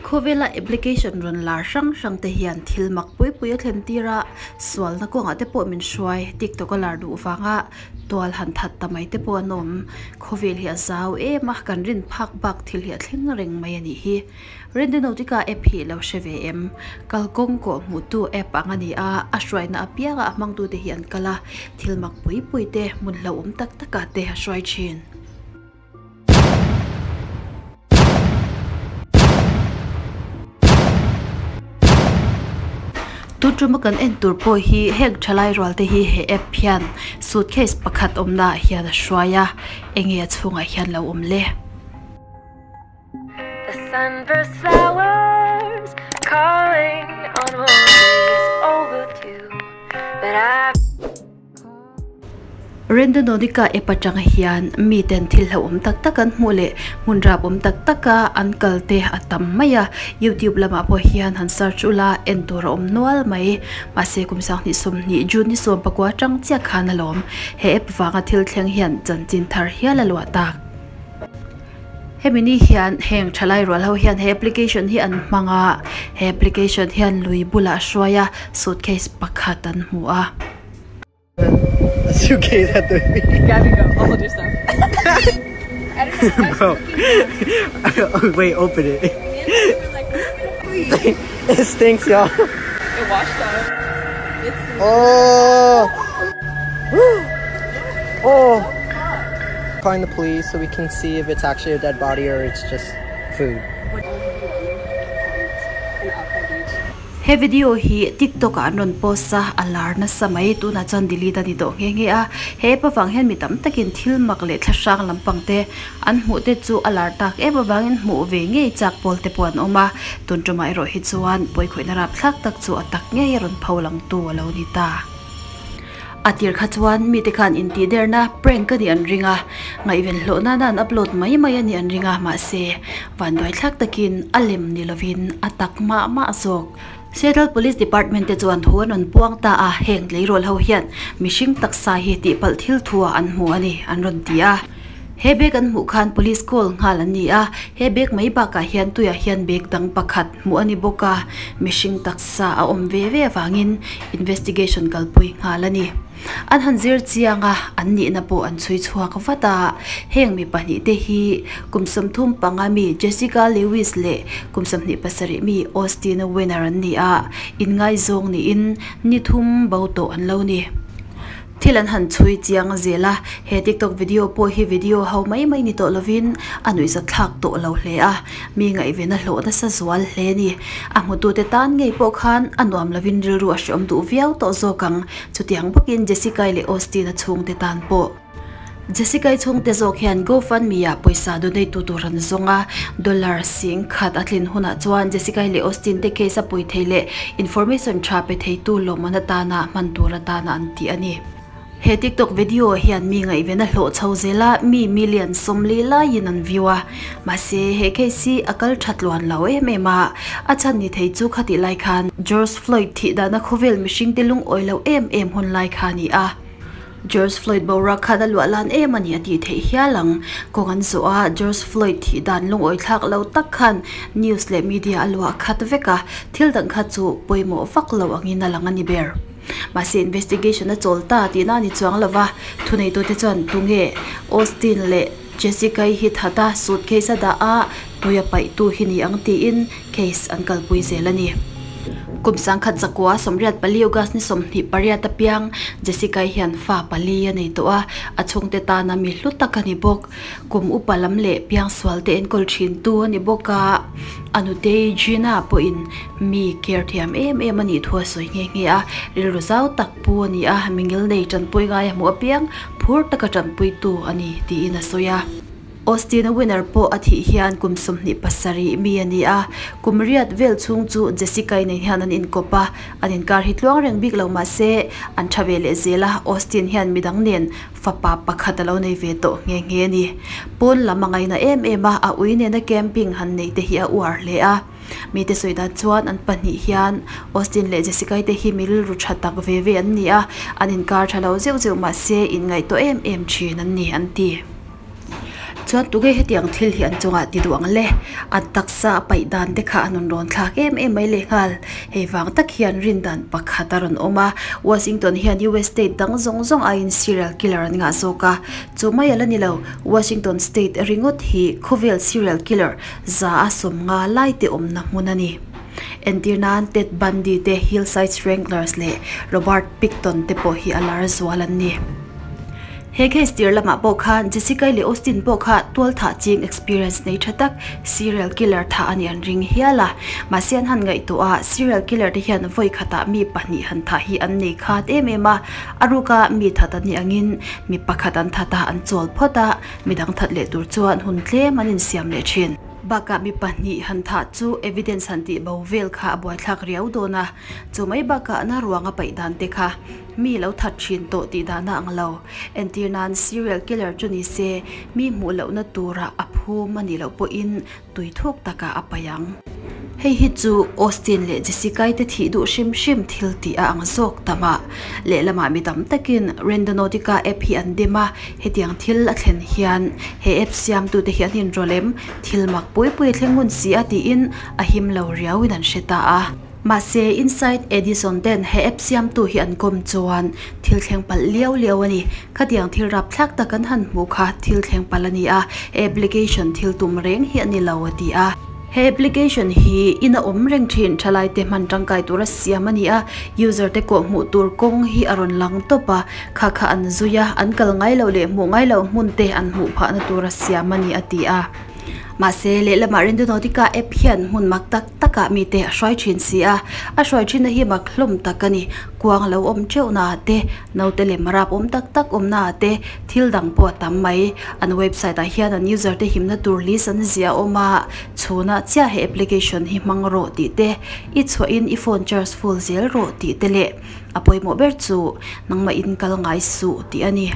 Khawvela application rawn lar hrang hrang te hian thil mak pui pui a thlen tir a, sualna kawngah te pawh min hruai tiktok a lar duh vanga tual han that ta mai te pawh an awm. Khawvel hi a zau em a, kan rin phak bak thil hi a thleng reng mai a nih hi. Randonautica app hi lo hre ve em? Kalkawng kawh hmuhtu app ang a ni a, a hruaina apianga a hmangtute hi an kal a, thil mak pui pui te, hmun hlauhawm tak takah te a hruai thin. Tun tuma kan en tur pawh hi heng thalai rual te hi he app hian suitcase pakhat awmna ah hian a hruai a, enge a chhungah hian lo awm le. The sunburst flowers calling on roses overdue But I Randonautica app atang hian miten thil hlauhawm tak tak an hmuh leh hmun rap awm tak taka an kal te a tam mai a, youtube lamah pawh hian han search ula en tur a awm nual mai. Mahse kum sanghnih sawmhnih June ni sawm pakua atang chiah khan alawm he app vanga thil thleng hian chanchin thar hial a luah tak. Hemi ni hian heng thalai rual ho hian he application hi an hmang a, he application hian lui bulah a hruai a, suitcase pakhat an hmu a. A suitcase at the beach. Gabby, go. I'll hold your stuff. Bro. Wait, open it. It stinks, y'all. It washed up. It's Oh. Oh. Calling the police so we can see if it's actually a dead body or it's just food. He video hi TikTok ah an rawn post a, a lar nasa mai. Tunah chuan delete a ni tawh nghe nghe a. He app avang hian mi tam takin thil mak leh thlahrang lampang te an hmuh te chu a lar tak em avangin hmuh ve ngei chak pawl te pawh an awm a. Tun tumah erawh hi chuan pawikhawihna rapthlak tak chu a tak ngei a rawn pho langtu a lo ni ta. A tir kha chuan mite khan intih derna prank a nih an ring a, ngaihven hlawh nana an upload mai mai a nih an ring a, mahse vanduaithlak takin a lem ni lovin a tak mah mah zawk. Seattle Police Department te chuan thu an rawn puang ta a, heng tleirawl ho hian mihring taksa hi tihpalh thil thu ah an hmu a ni an rawn ti a. He bag an hmuh khan police call nghal an ni a, he bag mai bakah hian tuiah hian bag dang pakhat hmuh a ni bawk a, mihring taksa a awm ve ve avangin investigation kalpui nghal a ni. An han zir chiang a, an nihna pawh an chhui chhuak vat a, heng mi pahnih te hi kum 35 mi Jessica Lewis leh kum 27 mi Austin Wenner an ni a, inngaizawng niin ni thum bo tawh an lo ni. Thil an han chhui chiang zel a, he tiktok video pawh hi video ho mai mai ni tawh lovin a nuihzat thlak tawh lo hle a, mi ngaihven a hlawh nasa zual hle a ni. A hmutute tan ngei pawh khan a nuam lovin rilru a hreawm duh viau tawh zawk ang, chutiang bawkin Jessica-i leh Austin-a chhungte tan pawh. Jessica-i chhungte zawk hian GoFundMe-ah pawisa donate tu tur an zawng a, dollar 10,000 a tlin hunah chuan Jessica-i leh Austin te case a pui thei leh information tha pe theitu lawmman atana hman tur atana an ti a ni. He TikTok video hian mi ngaihven a hlawh chho zel a, mi million 40 laiin an view a. Mahse, he case hi a kal tha tluan lo em em a, a chhan ni thei chu khatih lai khan George Floyd thih dahna khawvel mihringte lungawi lo em em hun lai kha a ni a. George Floyd boruak khan a luah lan em a ni a tih theih hial ang. Kawng an zawh a, George Floyd thih dan lungawi thlak lo tak khan news leh media a luah khat vek a, thil dang kha chu pawimawh vak lo angin a lang a ni ber. Mahse investigation a chawl ta tihna a ni chuang lo va, thuneitute chuan tunge Austin leh Jessica-i hi that a, suitcase a dah a, tui a paihtu hi ni ang tiin case an kalpui zel a ni. Kum 1984 August ni 28 apiang Jessica-i hian fa pali a nei tawh a, a chhungte tana mi hlu tak a ni bawk. Kum upa lam leh piangsual te enkawl thintu a ni bawk a, a nutei Gina pawhin mi care thiam em em a nih thu a sawi nghe nghe a, rilru zau tak pu a ni a, mingil nei tanpui ngai a hmuh apiang phur taka tanpuitu a ni tiin a sawi a. Austin-a winner pawh a thih hian kum 27 mi a ni a, kum riat vel chhung chu Jessica-i nen hian an inkawp a, an inkar hi tluang reng bik lo mah se an tha ve leh zel a, Austin hian midang nen fapa pakhat a lo nei ve tawh nghe nghe a ni. Pawn lam a ngaina em em a, a ui nena camping han nei te hi a uar hle a. Mite sawi dan chuan an pahnih hian Austin leh Jessica-i te hi mi rilru tha tak ve ve an ni a, an inkar tha lo zeuh zeuh mah se inngaihtuah em em thin an ni an ti. Chuan tunge hetiang thil hi an chungah ti duh ang le? An taksa a paih dan te kha a rawn rawn thlak em em mai lehnghal. Hei vang tak hian rin dan pakhat a rawn awm a, Washington hian US state dang zawng zawng aiin serial killer an ngah zawk a. Chu mai a la ni lo, Washington state ringawt hi khawvel serial killer za a 50 lai te awmna hmun a ni. Entir nan Ted Bundy te Hillside Stranglers leh Robert Pickton te pawh hi a lar zual an ni. He case tir lamah pawh khan Jessica-i leh Austin pawh kha tualthah ching experience nei tha tak serial killer thah a nih an ring hial a. Mahse an han ngaihtuah a, serial killer te hian vawi khatah mi pahnih han thah hi an nei khat em em a, a ruka mi that a nih angin mi pakhat an that a, an chawl phawt a, midang that leh tur chuan hun tlem an insiam leh thin. Bakah mi pahnih han thah chu evidence han tih bo vel kha a buaithlak riau dawn a, chu mai bakah na ruang a paih dan te kha mi lo that thin tawh tih dahna ang lo. Entir nan serial killer chu ni se mi hmuh lohna turah a phum a nih loh pawhin tui thuk takah a paih ang. Hei hi chu Austin leh Jessica-i te thih duh hrim hrim thil tih a ang zawk ta mah. Lehlamah mi tam takin Randonautica app hi an dem a, hetiang thil a thlen hian he app siamtute hi an inrawlh em? Thil mak pui pui a thleng ngun si a tiin a him lo riauin an hre ta a. Mahse, Inside Edison ten he app siamtu hi an kawm chuan thil thleng palh liau liau a ni. Khatiang thil rapthlak tak an han hmuh kha thil thleng palh a ni a, he application thil tum reng hi a ni lo a ti a. He application hi in a awm reng thin thalai te hman tangkai tura siam a ni a, user te kawh hmuh tur kawng hi a rawn lang tawp a, kha kha an zui a, an kal ngai loh leh hmuh ngai loh hmun te an hmuh phahna tura siam a ni a ti a. Mahse, lehlamah Randonautica app hian hmun mak tak takah mite a hruai thin si a, a hruai thinna hi mak hlawm tak a ni. Kuang lo awm teuhnaah te, naute lem rap awm tak tak awmnaah te, thil dang pawh a tam mai. An website ah hian an user te himna tur list an ziah awm a, chhunah chiah he application hi hmang rawh tih te, i chhuahin i phone charge full zel rawh tih te leh a pawimawh ber chu nangmah in kal ngai suh tih a ni.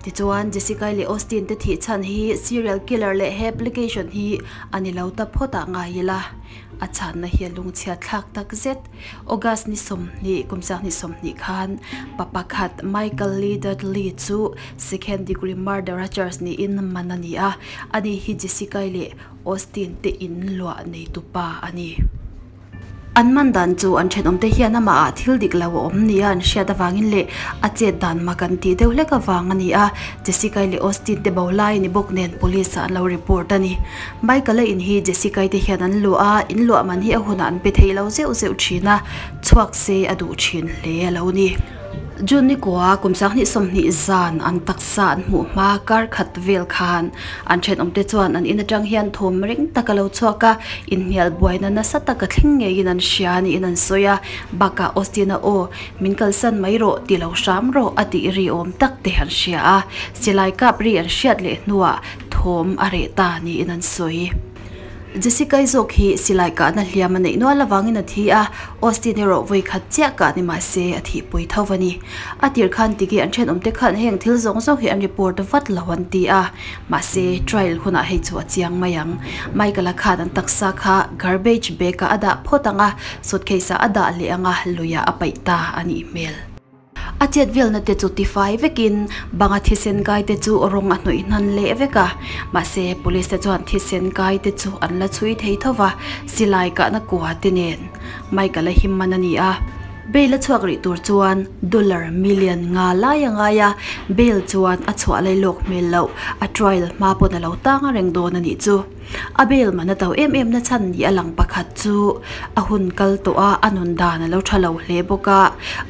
Tichuan, Jessica-i leh Austin te thih chhan hi serial killer leh he application hi a ni lo ta phawt ah ngai ila, a chhanna hi a lungchhiat thlak tak zet. August ni 20, kum 2020 khan pa pakhat Michael Lee Dudley chu second degree murder a charge niin man a ni a, ani hi Jessica-i leh Austin te in luah neitupa a ni. An man dan chu an thenawmte hian amahah thil dik lo a awm nia an hriat avangin leh a chet dan mak an tih deuh hlek avang a ni a, Jessica-i leh Austin te bo lai a ni bawk nen police ah an lo report a ni. Michael-a in hi Jessica-i te hian an luah a, in luah man hi a hunah an pe thei lo zeuh zeuh thin a, chhuak se a duh thin hle a lo ni. June ni kua kum 2020 zan an taksa an hmuh hma kar khat vel khan an thenawmte chuan an in atang hian thawm reng tak a lo chhuak a, inhnial buaina nasa taka thleng ngeiin an hria niin an sawi a, bakah Austin-a aw min kalsan mai rawh ti lo hram rawh a tih ri awm tak te an hria a, silai kap ri an hriat leh hnuah thawm a reh ta niin an sawi. Jessica-i zawk hi silai kahna hliam a neih nual avangin a thi a, Austin erawh vawi khat chiah kah ni mah se a thihpui tho a ni. A tir khan tige an thenawmte khan heng thil zawng zawng hi an report vat lo an ti a, mahse trial hunah hei chu a chiang mai ang. Michael-a khan an taksa kha garbage bag-ah a dah phawt ang a, suitcase-ah a dah leh ang a, luiah a paih ta a nih hmel. A chet velna te chu tifai vekin banga thisen kai te chu rawng a hnawih hnan leh vek a, mahse police te chuan thisen kai te chu an la chhui thei tho va, silai kahna kua te nen Michael a him man a ni a. Bail a chhuak rih tur chuan dollar million nga lai a ngai a, bail chuan a chhuah lai lawk hmel loh, a trial hma pawn a lo tang reng dawn a nih chu. A bail man a to em em na chhan ni a lang pakhat chu a hun kal tawh a, a nun dan a lo tha lo hle bawk a.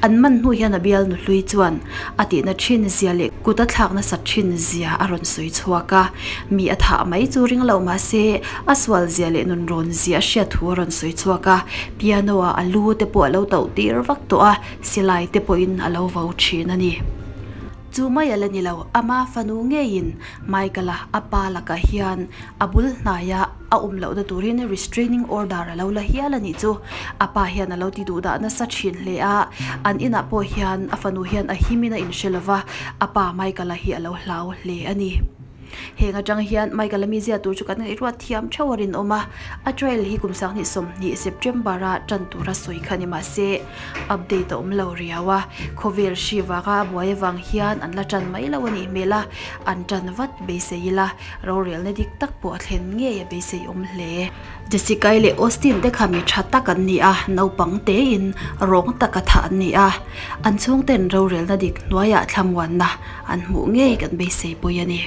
An man hnu hian a bial nu hlui chuan a tihna thin zia leh kut a thlak nasat thin zia a rawn sawi chhuak a. Mi a thah mai chu ring lo mah se a sual zia leh nun rawn zia a hriat thu a rawn sawi chhuak a. Piano ah a lu te pawh a lo tauh tir vak tawh a, silai te pawhin a lo vo thin a ni. Chu mai a la ni lo, ama fanu ngeiin Michael-a a pa lakah hian a bul hnaia a awm lohna turin restraining order a lo la hial a nih chu. A pa hian a lo ti duh dah nasa thin hle a, an inah pawh hian a fanu hian a himin a inhre lo va, a pa Michael-a hi a lo hlau hle a ni. Heng atang hian Michael-a mizia tur chu kan ngaihruat thiam theuh a rinawm a, a trial hi kum 2020 September-a tan tura sawi kha ni mahse update a awm lo riau a, khawvel hri vanga a buai avang hian an la tan mai lo a nih hmel a, an tan vat beisei ila rorelna dik tak pawh a thlen ngei a beisei awm hle. Jessica-i leh Austin te kha mi tha tak an ni a, naupang tein rawng taka thah an ni a, an chhungten rorelna dik hnuaiah thlamuanna an hmuh ngei kan beisei pawih a ni.